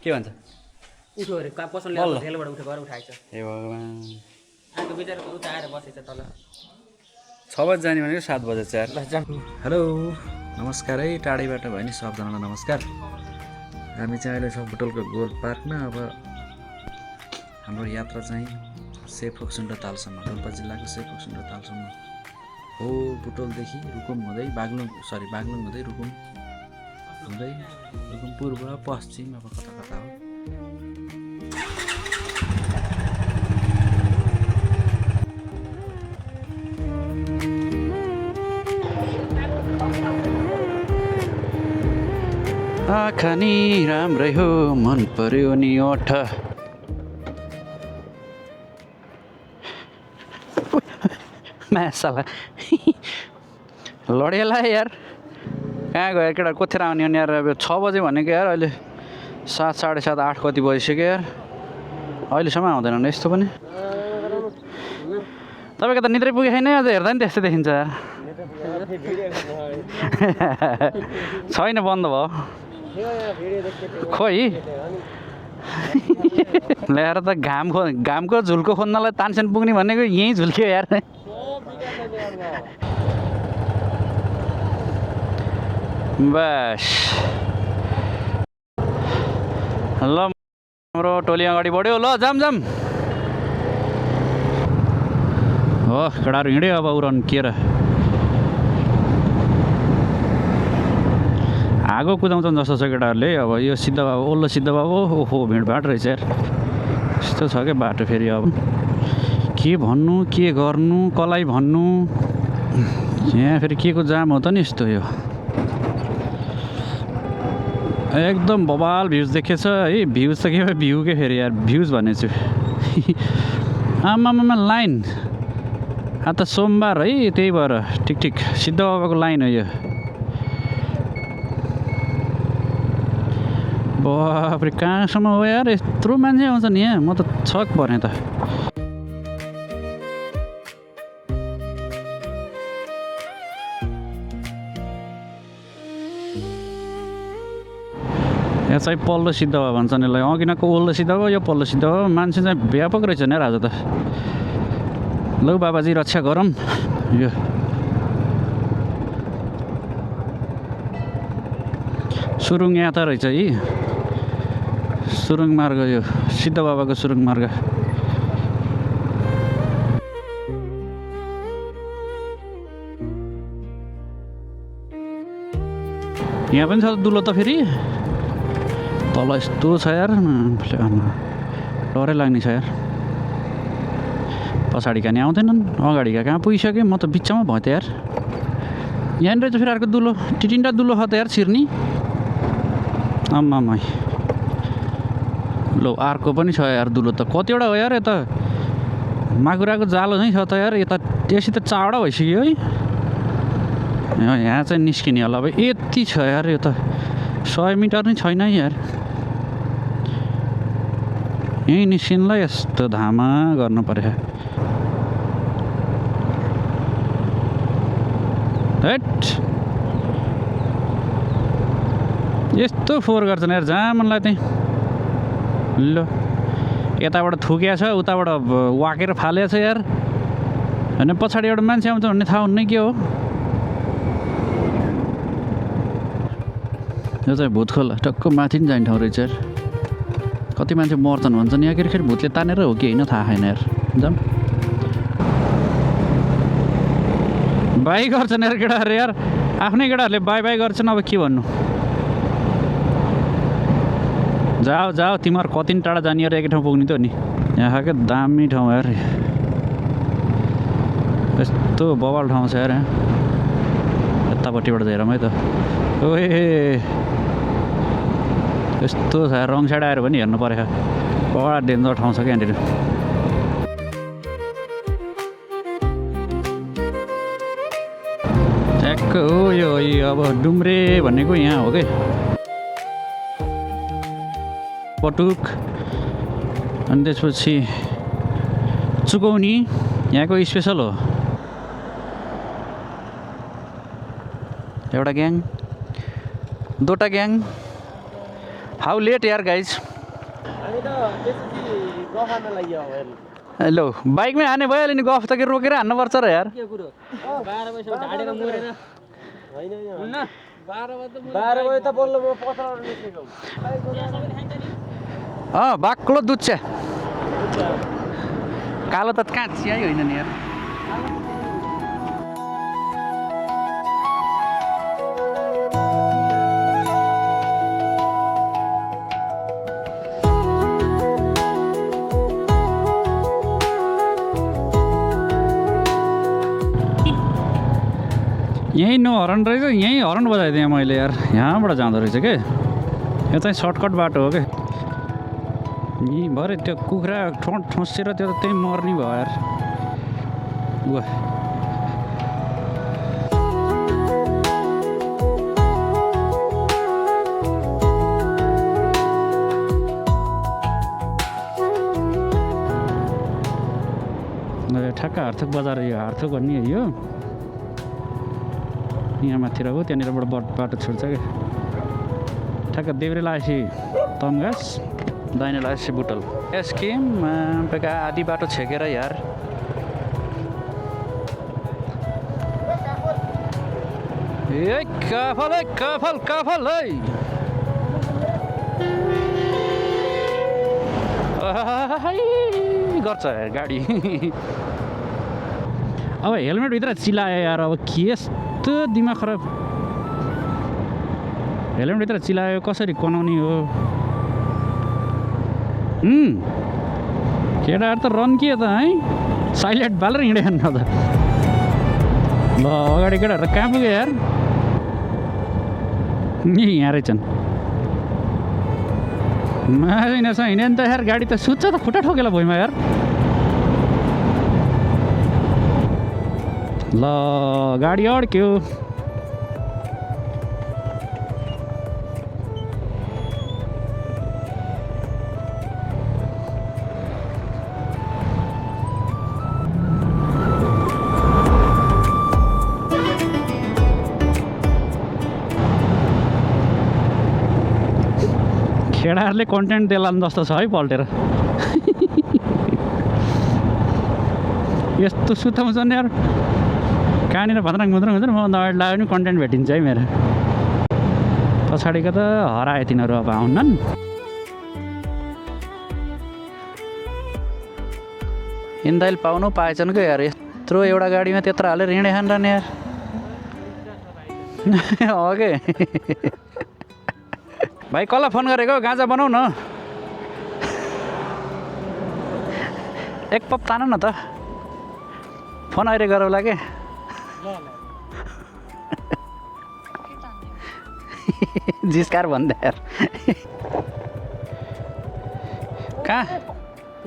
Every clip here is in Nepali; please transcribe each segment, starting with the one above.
के भन्छ उठ्यो अरे पसलले रेलबाट उठेको उठाएछ ए भगवान् आएको बिचरा उता आएर बसेछ तल 6 बजे जाने भनेको 7 बजे 4 हेलो नमस्कार है टाढैबाट भयो नि सबजनालाई नमस्कार हामी चाहिँ अहिले छौँ बुटोलको गोल पार्कमा अब हाम्रो यात्रा चाहिँ सेफोक्सुन्डा तालसम्म डोल्पा जिल्लाको सेफोक्सुन्डा तालसम्म हो बुटोलदेखि रुकुम हुँदै बागलुङ हुँदै रुकुम हुँदै रुकुम पूर्व पश्चिम अब कता कता हो आँखा नि राम्रै हो मन पर्यो नि ओठ म्यासाला लडेला यार कहाँ गयो केटा कोथेर आउने अनि यार अब 6 बजे भनेको यार अहिले 7 साढे 7 8 कति बजिसक्यो यार अहिलेसम्म आउँदैन नि यस्तो पनि तपाईँको त निद्रै पुगेको छैन अझ हेर्दा नि त्यस्तै देखिन्छ यार छैन बन्द भयो खोइ ल्याएर त घामको झुल्को खोज्नलाई तानसेन पुग्ने भनेको यहीँ झुल्क्यो यार बस ल हाम्रो टोली अगाडि बढ्यो ल जाम हो केटाहरू हिँड्यो अब उरन के र आगो कुदाउँछन् जस्तो छ केटाहरूले अब यो सिद्ध बाबु ओल्लो सिद्ध बाबु ओहो भिडभाड रहेछ यार यस्तो छ क्या बाटो फेरि अब के भन्नु के गर्नु कसलाई भन्नु यहाँ फेरि के को जाम हो त नि यस्तो यो एकदम बबाल भ्युज देखेछ है भ्युज त के भ्यू के फेरि यार भ्युज भनेछु आमामा लाइन आज त सोमबार है त्यही भएर ठिक सिद्ध बाबाको लाइन हो यो बाफ्रे कहाँसम्म हो यार यत्रो मान्छे आउँछ नि यहाँ म त छक परेँ त यहाँ चाहिँ पल्लो सिद्ध भयो भन्छन् यसलाई अघिनाको ओल्लो सिद्ध भयो यो पल्लो सिद्ध भयो मान्छे चाहिँ व्यापक रहेछ नि आज त लौ बाबाजी रक्षा गरौँ यो सुरुङ यहाँ त रहेछ है सुरुङ मार्ग यो सिद्ध बाबाको सुरुङ मार्ग यहाँ पनि छ दुलो त फेरि तल यस्तो छ यार डरै लाग्ने छ यार पछाडिका नि आउँदैनन् अगाडिका कहाँ पुगिसक्यो म त बिचमा भयो त यार यहाँनिर चाहिँ फेरि अर्को दुलो तिनवटा दुलो छ त यार छिर्नी आम्मामै लो अर्को पनि छ यार दुलो त कतिवटा हो यार यता माकुराको जालो चाहिँ छ त यार यता त्यसै त चावडा भइसक्यो है यहाँ चाहिँ निस्किने होला अब यति छ यार यो त 100 मिटर नै छैन है यार यहीँ निस्किनुलाई यस्तो धामा गर्नु पर्यो हेट यस्तो फोहोर गर्छन् यार जहाँ मनलाई त्यहीँ ल यताबाट थुकिया छ उताबाट वाकेर फालेको छ यार होइन पछाडि एउटा मान्छे आउँछ भन्ने थाहा हुन्न के हो यो चाहिँ भूतखोल टक्क माथि नि जाने ठाउँ रहेछ यार कति मान्छे मर्छन् भन्छन् यहाँ फेरि भूतले तानेर हो कि होइन थाहा छैन यार जाम बाई गर्छन् यार केटाहरू यार आफ्नै केटाहरूले बाई गर्छन् अब के भन्नु जाऊ तिमीहरू कति टाढा जाने यार एकै ठाउँ पुग्ने त हो नि यहाँ क्या दामी ठाउँ यार यस्तो बवाल ठाउँ छ यार यतापट्टिबाट हेरौँ है त ओए यस्तो छ रङ साइड आएर पनि हेर्नु पऱ्यो बडा डेन्जर ठाउँ छ क्या यहाँनिर ठ्याक्क हो यो अब डुम्रे भनेको यहाँ हो कि पटुक अनि त्यसपछि चुकौनी यहाँको स्पेसल हो एउटा ग्याङ दुईवटा ग्याङ हाउ लेट यार गाइज हेलो बाइकमै हाने भइहाल्यो नि गफ त के रोकेर हान्नुपर्छ र यार के कुरो 12 बजे ढाडेर मरेर होइन 12 बजे त बल्ल म पसलबाट निस्केको बाक्लो दुध छ कालो त कहाँ चियाइ होइन नि यार यहीँ नो हर्न रहेछ यहीँ हर्न बजाइदिएँ मैले यार यहाँबाट जाँदो रहेछ के यो चाहिँ सर्टकट बाटो हो क्या यहीँ भरे त्यो कुखुरा ठोसेर त्यो त त्यही मर्ने भयो यार वा ठ्याक्क हार्थोक बजार यो हार्थोक भन्ने यो यहाँ माथि हो त्यहाँनिरबाट बाटो छुट्छ क्या ठ्याक्क देब्रे लगाएपछि तमघास दाहिने लगाएपछि बुटल एसकेम बेका आधी बाटो छेकेर यार ए काफल है काफल काफल है गर्छ गाडी अब हेलमेटभित्र चिलायो यार अब के यस्तो दिमाग खराब हेलमेटभित्र चिलायो कसरी कनाउने हो केटाहरू त रन के त है साइलेन्ट बालेर हिँडेन त ल अगाडि केटाहरू कहाँ पुग्यो यार यहाँ रहेछन् यिनीहरूसँग हिँड्यो नि त यार गाडी त सुत्छ त खुट्टा ठोकेला भुइँमा यार ल गाडी अड्क्यो केटाहरूले कन्टेन्ट देला जस्तो छ है पल्टेर यस्तो सुताउँछन् यार कहाँनिर भद्राङ भद्राङ हुन्छ नि म अगाडि लाग्यो भने कन्टेन्ट भेटिन्छ है मेरो पछाडिको त हरायो तिनीहरू अब आउन्नन् इन्दाइल पाउनु पाएछन् क्या यार यत्रो एउटा गाडीमा त्यत्रो हालेर हिँडे खान रहने यार हो के भाइ कसलाई फोन गरेको गाँजा बनाऊ न एक पप तान न त फोन अहिले गरौँला के जिस्कार भन्दा यार कहाँ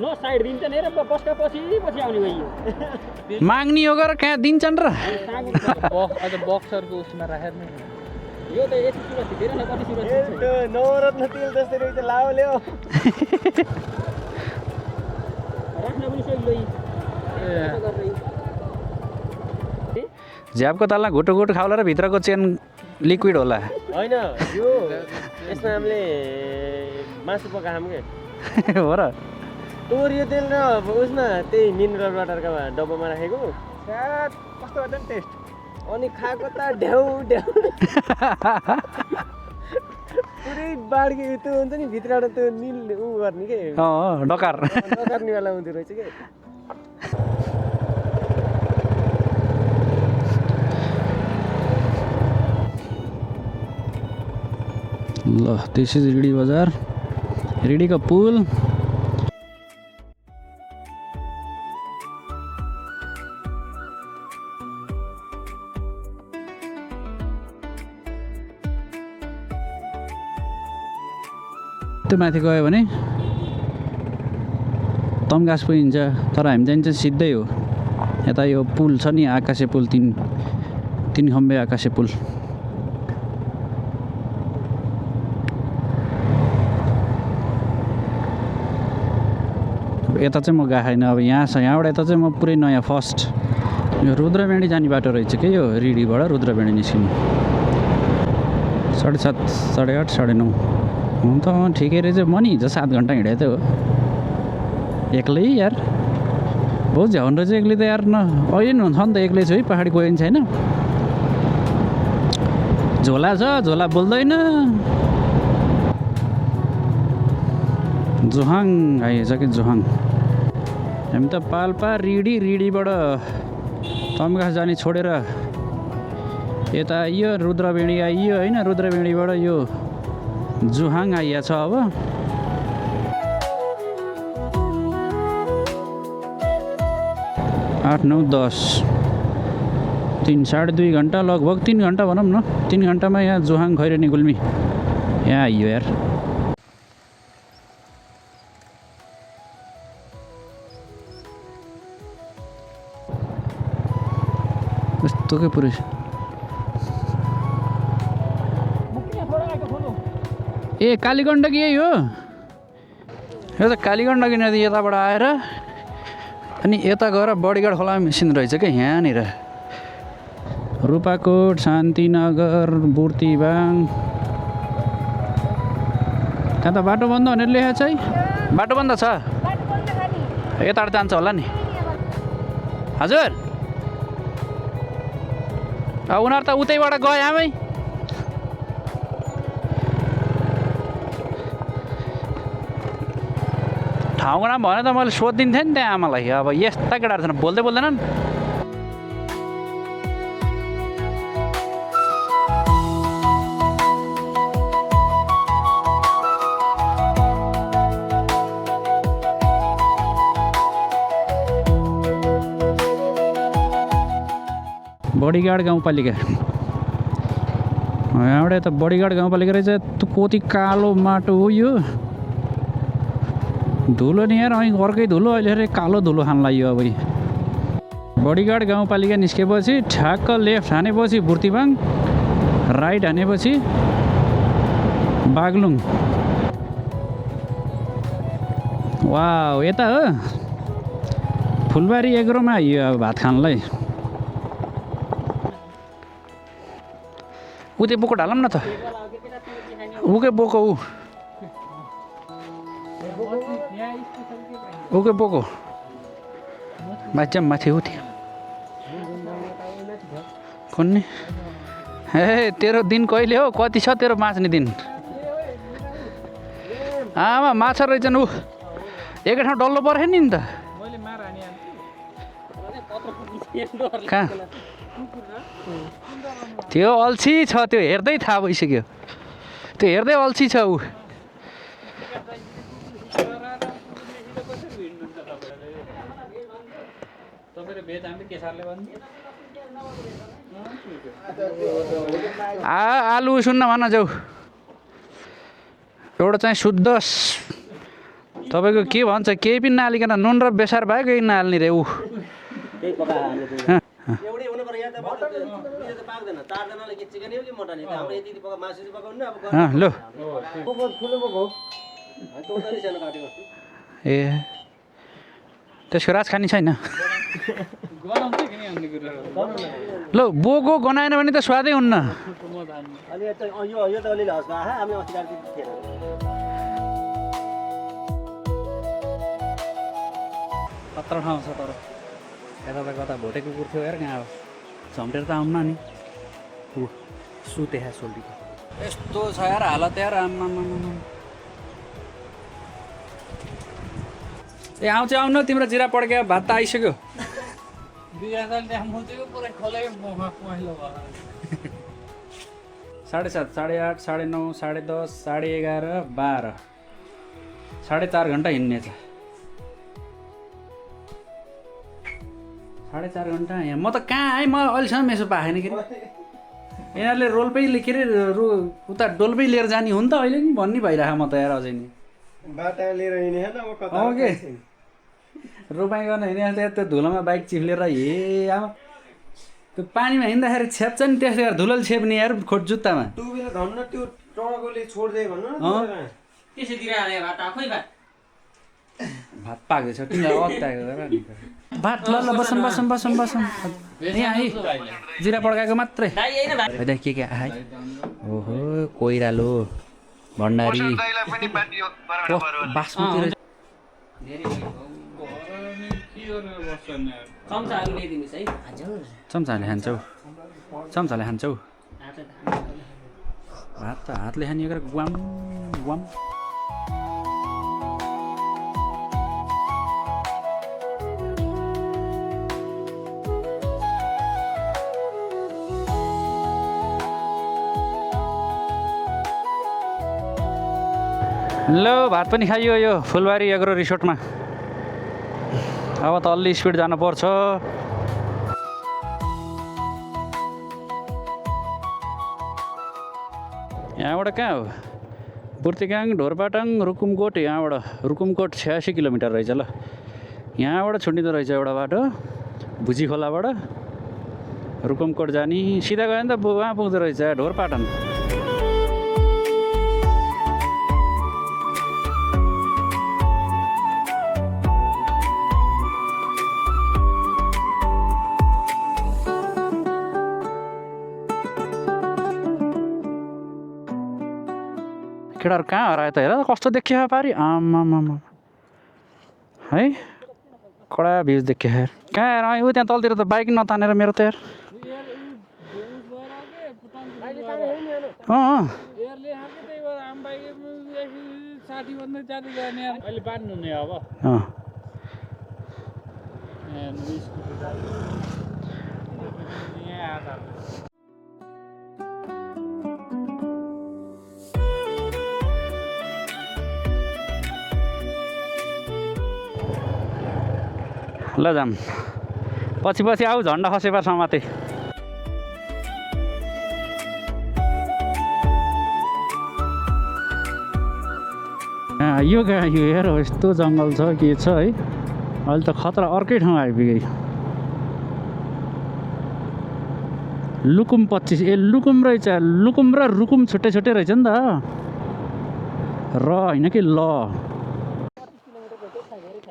नो साइड दिन्छ नि र बसका पछि आउने भयो माग्ने हो गर कहाँ दिन्छन् र अझ बक्सरको उसमा राखेर नि यो त यति सुरक्षित हेर न कति सुरक्षित छ नवरत्न तेल जस्तै रहेछ लाओ ल्याऊ राख्न पनि सजिलो झ्यापको तलमा घुटु घुटु खाउला र भित्रको चेन लिक्विड होला होइन यो यसमा हामीले मासु पकाएम के हो र तोरियो तेल र उसमा त्यही मिनरल वाटरका डब्बामा राखेको कस्तो गर्दा नि टेस्ट अनि खाएको त ढ्याउ ढ्याउ पुरै बाड्के त्यो हुन्छ नि भित्रबाट त्यो निल उ गर्ने के डकार डकार्नेवाला हुँदो रहेछ के ल दिस इज रिडी बजार रिडीको पुल त्यो माथि गयो भने तमघास पुगिन्छ तर हामी जान्छ सिधै हो यता यो पुल छ नि आकाशे पुल तीन खम्बे आकाशे पुल यता चाहिँ म गएको छैन अब यहाँबाट यता चाहिँ म पुरै नयाँ फर्स्ट यो रुद्रवेणी जाने बाटो रहेछ के यो रिडीबाट रुद्रवेणी निस्किनु 7:30 8:30 9:30 हुन त ठिकै रहेछ म नि हिजो 7 घन्टा हिँडेको त हो एक्लै यार बहुत झ्याउनु रहेछ एक्लै त यार न अहिले नि हुन्छ नि त एक्लै छु है पहाडी गइन्छ होइन झोला छ झोला बोल्दैन जोहाङ आइएछ कि जोहाङ हामी त पाल्पा रिडीबाट तम्घास जाने छोडेर यता आइयो रुद्रवेणी आइयो होइन रुद्रवेणीबाट यो जोहाङ आइएछ अब 8, 9, 10 3 साढे 2 घन्टा लगभग 3 घन्टा भनौँ न 3 घन्टामा यहाँ जोहाङ खैरेनी गुल्मी यहाँ आइयो यार यस्तो के पुरै ए कालीगण्डकी यही हो यो त कालीगण्डकी नदी यताबाट आएर अनि यता गएर बडीघाट खोलामा मिसिँदो रहेछ क्या यहाँनिर रूपाकोट शान्तिनगर बुर्तिबाङ त्यहाँ त बाटो बन्द भनेर लेखेको छ है बाटो बन्द छ यताबाट जान्छ होला नि हजुर उनीहरू त उतैबाट गए आमै ठाउँको नाम भने त मैले सोधिदिन्थेँ नि त्यहाँ आमालाई अब यस्ता केटाहरू छन् बोल्दै बोल्दैनन् बडीघाट गाउँपालिका यहाँबाट त बडीघाट गाउँपालिका रहेछ कति कालो माटो हो यो धुलो नि यार અહીં अर्कै धुलो अहिले कालो धुलो खान लाग्यो अब बडीघाट गाउँपालिका निस्केपछि ठ्याक्क left हानेपछि Burtibang right हानेपछि Baglung wow यता हो फुलबारी एग्रोमा आइयो अब भात खानलाई उतै बोको ढालौँ न त उकै बोको उकै बोको बाच्याम माथि उठ्यो कुन नि हे तेरो दिन कहिले हो कति छ तेरो माछ्ने दिन आमा माछा रहेछन् ऊ एकै ठाउँ डल्लो परेन नि त कहाँ त्यो अल्छी छ त्यो हेर्दै थाहा भइसक्यो त्यो हेर्दै अल्छी छ ऊ आलु सुन्न भन जाऊ एउटा चाहिँ शुद्ध तपाईँको के भन्छ केही पनि नहालिकन नुन र बेसार भयो केही नहाल्ने रे ऊ लो ए त्यसको राज खाने छैन लो बोको गनाएन भने त स्वादै हुन्न खतरा ठाउँ छ तर यता त कता भोटे कुकुर थियो यार कहाँ झम्टेर त आउन्न नि सुते सोल्टीको यस्तो छ यार हालत यार आम्मा ए आउँछ आउनु तिम्रो जिरा पड्क्यो भात त आइसक्यो 7:30, 8:30, 9:30, 10:30, 11:30, 12 4.5 घन्टा हिँड्ने छ 4.5 घन्टा यहाँ म त कहाँ आएँ म अहिलेसम्म यसो पाएन कि यिनीहरूले रोल्पै के अरे उता डोल्पै लिएर जाने हो नि त अहिले नि भन्ने भइरहेको म त यार अझै नि बाटा लिएर हिँडेन म कता ओके रोपाइँ गर्न हिँडेको त्यो धुलोमा बाइक चिप्लेर हे अब त्यो पानीमा हिँड्दाखेरि छेप्छ नि त्यसले गर्दा धुलोले छेप्ने यार खोट जुत्तामा टु व्हिलर धन्न त्यो ट्रकले छोड्दै भन्नु न त्यसैतिर हाले भात आफै भात भात पाक्दैछ तिमीलाई अत्ताएको भात ल ल बसौँ यहाँ है जिरा पड्काएको मात्रै दाइ हैन भात के आए ओहो कोइरालो भण्डारी दाइलाई पनि पार्टी बासमती रहेछ धेरै चम्चाहरू ल्याइदिनुहोस् है हजुर चम्चाले खान्छौ चम्चाले खान्छौ हातले भात त हातले खाने गरेर ग्वाम ग्वाम ल भात पनि खाइयो यो फुलबारी एग्रो रिसोर्टमा अब त अलि स्पिड जानुपर्छ यहाँबाट कहाँ हो बुर्तिगाङ ढोरपाटाङ रुकुमकोट यहाँबाट रुकुमकोट 86 किलोमिटर रहेछ ल यहाँबाट छुट्टिँदो रहेछ एउटा बाटो भुजी खोलाबाट रुकुमकोट जाने सिधा गयो भने त वहाँ पुग्दो रहेछ ढोरपाटन केटाहरू कहाँ हरायो त हेर कस्तो देखियो पारी आमामामा है कडा भ्युज देखियो यार कहाँ हेर ऊ त्यहाँ तलतिर त बाइक नतानेर मेरो त यार अँ ल जाम पछि पछि आऊ झन्डा खसेपार समाते यो कहाँ यो हेर यस्तो जङ्गल छ के छ है अहिले त खतरा अर्कै ठाउँ आइपुग्यो लुकुम 25 ए लुकुम रहेछ लुकुम र रुकुम छुट्टै छुट्टै रहेछ नि त र होइन कि ल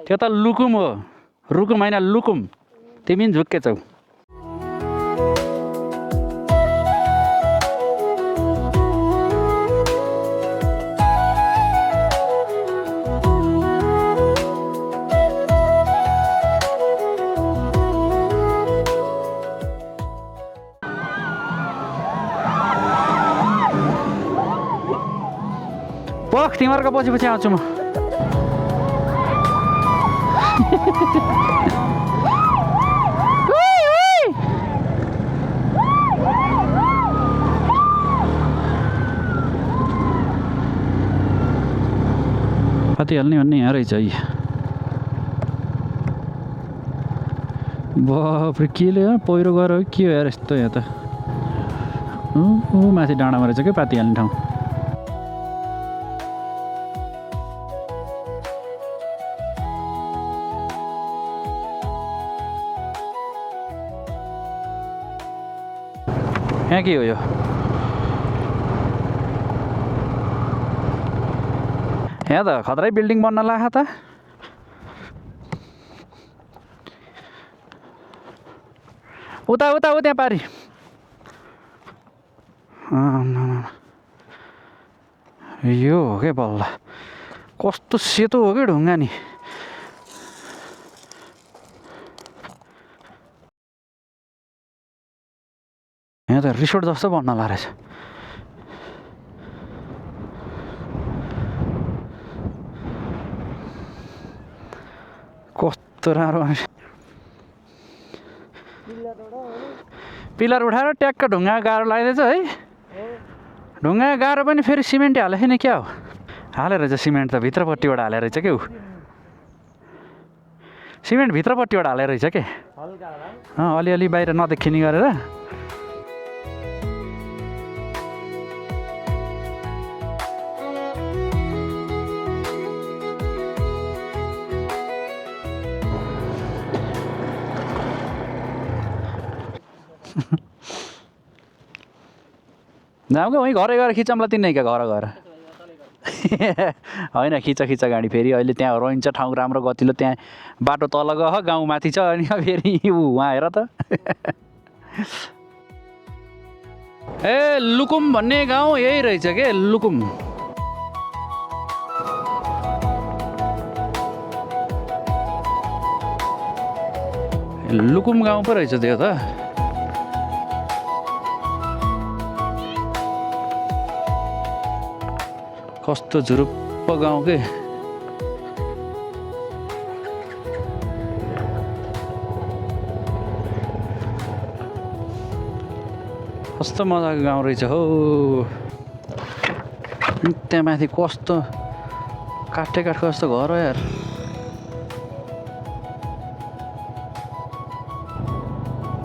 त्यो त लुकुम हो रुकुम होइन लुकुम तिमी पनि झुक्केछौ पख तिमीहरूको पछि पछि आउँछु म कति हाल्ने भन्ने यहाँ रहेछ है बाफ्रे केले पहिरो गएर के हो यार यस्तो यहाँ त माथि डाँडामा रहेछ क्या पाती हाल्ने ठाउँ यहाँ के हो यो यहाँ त खतरै बिल्डिङ बन्न लाग्यो त उता उता उ त्यहाँ पारी यो हो क्या बल्ल कस्तो सेतो हो क्या ढुङ्गा नि यहाँ त रिसोर्ट जस्तो बन्न लाग्छ कस्तो राम्रो पिलर उठाएर ट्याक्क ढुङ्गा गाह्रो लाग्दैछ है ढुङ्गा गाह्रो पनि फेरि सिमेन्ट हाले छैन क्या हो हालेर रहेछ सिमेन्ट त भित्रपट्टिबाट हालेर रहेछ क्या सिमेन्ट भित्रपट्टिबाट हालेर रहेछ के अलिअलि बाहिर नदेखिने गरेर जाऊँ क्या वहीँ घरै गएर खिचौँला तिनै क्या घर गएर होइन खिच गाडी फेरि अहिले त्यहाँ रहन्छ ठाउँ राम्रो गतिलो त्यहाँ बाटो तल गयो गाउँ माथि छ अनि फेरि उहाँ हेर त ए लुकुम भन्ने गाउँ यही रहेछ के लुकुम लुकुम गाउँ पो रहेछ त्यो त कस्तो झुरुप्प गाउँ के कस्तो मजाको गाउँ रहेछ हो त्यहाँ माथि कस्तो काठको कस्तो घर हो यार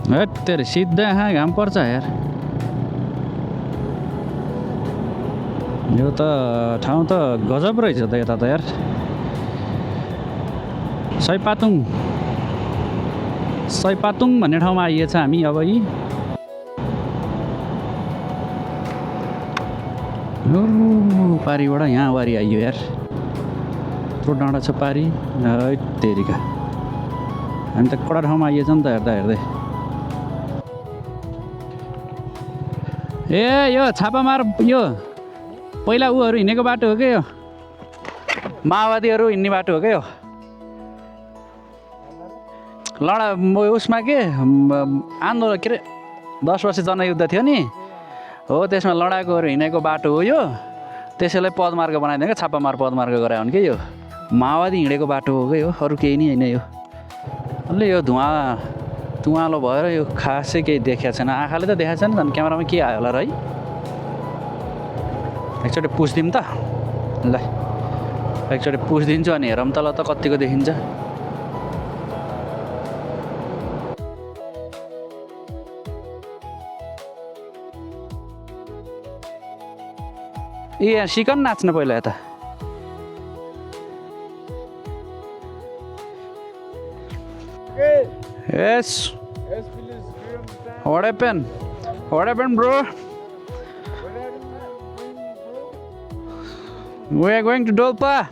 हेत्तेरी सिधा घाम पर्छ यार यो त ठाउँ त गजब रहेछ त यता त यार सयपातुङ भन्ने ठाउँमा आइएछ हामी अब यी पारीबाट यहाँ वारी आइयो यार यत्रो डाँडा छ पारी तेरिका हामी त कडा ठाउँमा आइएछ नि त हेर्दा हेर्दै ए यो छापामार यो पहिला उहरू हिँडेको बाटो हो क्या यो माओवादीहरू हिँड्ने बाटो हो क्या यो लडा उसमा के आन्दोलन के अरे 10 वर्ष जनयुद्ध थियो नि हो त्यसमा लडाकुहरू हिँडेको बाटो हो यो त्यसैलाई पदमार्ग बनाइदिएको छापामार पदमार्ग गरायो भने के यो माओवादी हिँडेको बाटो हो क्या यो अरू केही नि होइन यो अलि यो धुवालो भएर यो खासै केही देखाएको छैन आँखाले त देखाएको छैन झन् क्यामेरामा के आयो होला र है एकचोटि पुछिदिउँ त ल एकचोटि पुछिदिन्छु अनि हेरौँ त ल त कतिको देखिन्छ ए यहाँ सिकन नाच्न पहिला यता Yes. What happened? What happened, bro? We are going to Dolpa. Oh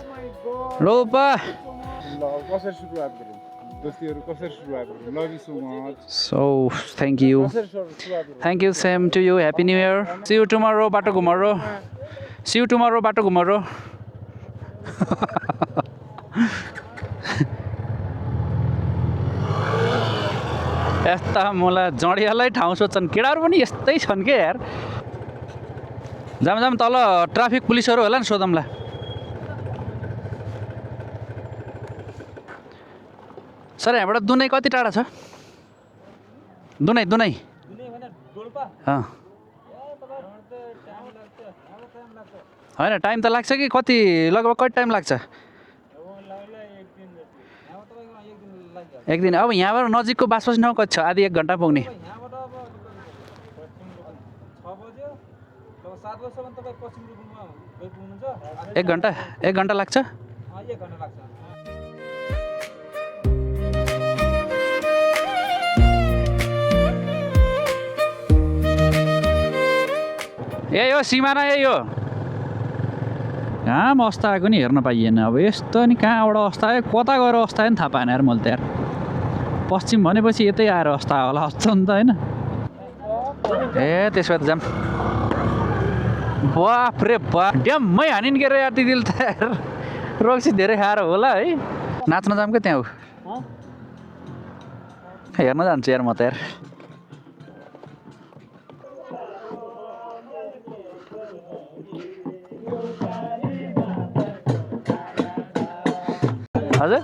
my god. Dolpa. कसरी सुरुवात गरौँ दोस्तीहरु कसरी सुरुवात गरौँ love you so much So, thank you. कसरी सुरुवात गरौँ Thank you, Sam, to you. Happy New Year. See you tomorrow, Bato Gumaro. See you tomorrow, Bato Gumaro. यस्ता मलाई जडियालाई ठाउँ सोध्छन् केटाहरू पनि यस्तै छन् के यार जाम तल ट्राफिक पुलिसहरू होला नि सोधौँला सर यहाँबाट दुनै कति टाढा छ दुनै होइन टाइम त लाग्छ कि कति लगभग कति टाइम लाग्छ एक दिन अब यहाँबाट नजिकको बास बस्ने ठाउँ कति छ आधी 1 घन्टा पुग्ने 1 घन्टा लाग्छ ए यो सिमाना यो कहाँ अवस्था आएको नि हेर्न पाइएन अब यस्तो नि कहाँबाट अवस्था आयो कता गएर अवस्था आयो नि थाहा पाएन यार मैले त यार पश्चिम भनेपछि यतै आएर अवस्था होला जस्तो नि त होइन ए त्यसो भए त जाम बाफ रे बाफ ड्याममै हानिन् के अरे यार दिदीले त यार रक्सी धेरै खाएर होला है नाच्न जाम क्या त्यहाँ हेर्न जान्छु यार म त यार हजुर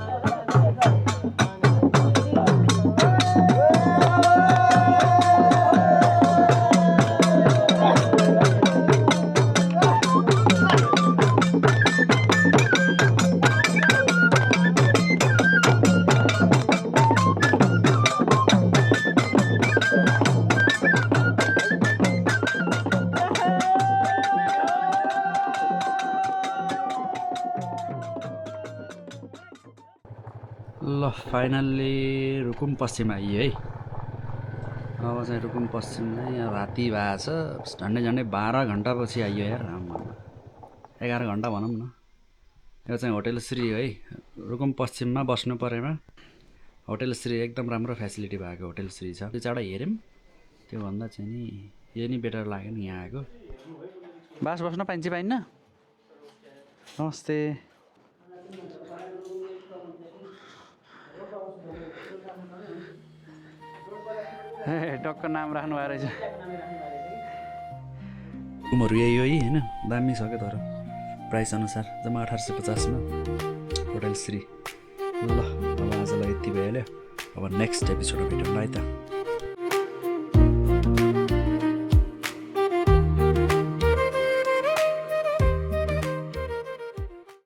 ल फाइनल्ली रुकुम पश्चिम आइयो है अब चाहिँ रुकुम पश्चिम नै यहाँ राति भएको छ झन्डै 12 घन्टा पछि आइयो यार 11 घन्टा भनौँ न यो चाहिँ होटल श्री है रुकुम पश्चिममा बस्नु परेमा होटल श्री एकदम राम्रो फेसिलिटी भएको होटल श्री छ त्यो चाँडो हेऱ्यौँ त्योभन्दा चाहिँ नि यो नि बेटर लाग्यो नि यहाँ आएको बास बस्न पाइन्न नमस्ते टक्क नाम राख्नु भएको रहेछ रुमहरू यही हो है होइन दामी छ क्या तर प्राइस अनुसार जम्मा 1850 होटल श्री ल अब आजलाई यति भइहाल्यो अब नेक्स्ट एपिसोडमा भेटौँ ल है त